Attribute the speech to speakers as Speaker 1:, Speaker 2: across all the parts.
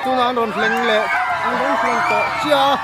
Speaker 1: Tunah an rawn hleng leh an rawn hleng tawh chiah a.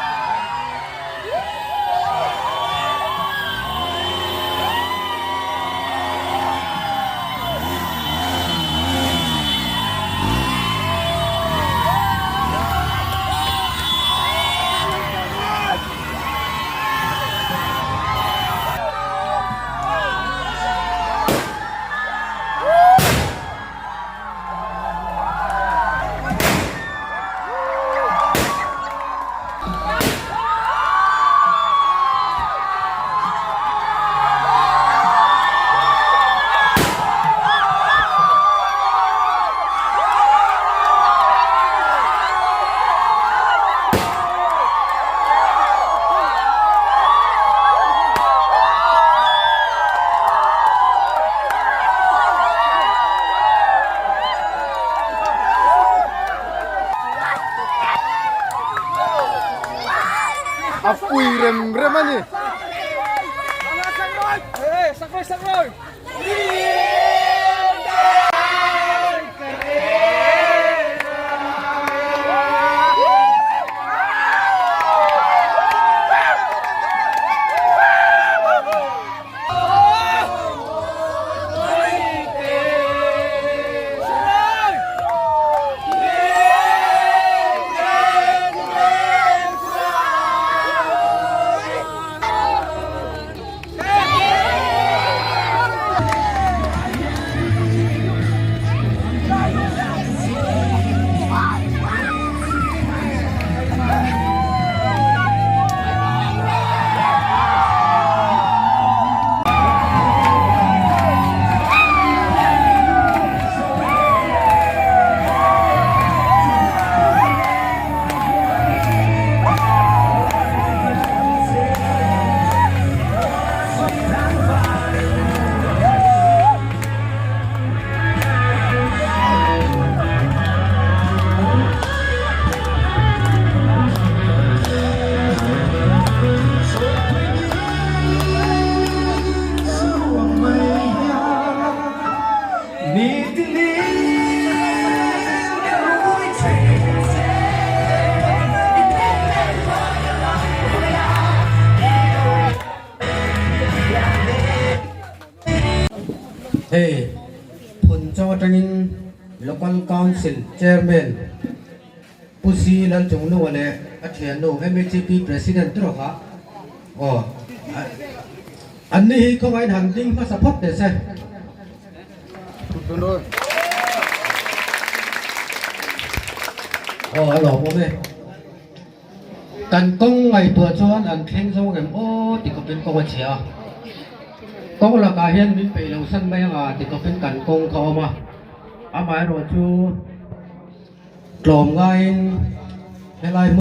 Speaker 1: A pui rem rem a ni.
Speaker 2: Hei Phunchaw atangin Local Council Chairman Pu Si Lalchungnunga leh a thiannu MHP President te rawh kha aw an ni hi khawngaih in han ding hmasa phawt teh se. Aw a lawmawm e. Kan kawng ngaihtuah chuan an thleng zawng em aw ti khawpin kawng a chhia a. Kawng lakah hian min peih lo san mai anga ti khawpin kan kawng kha a awm a. Amaherawhchu tlawm ngaiin helai hmun.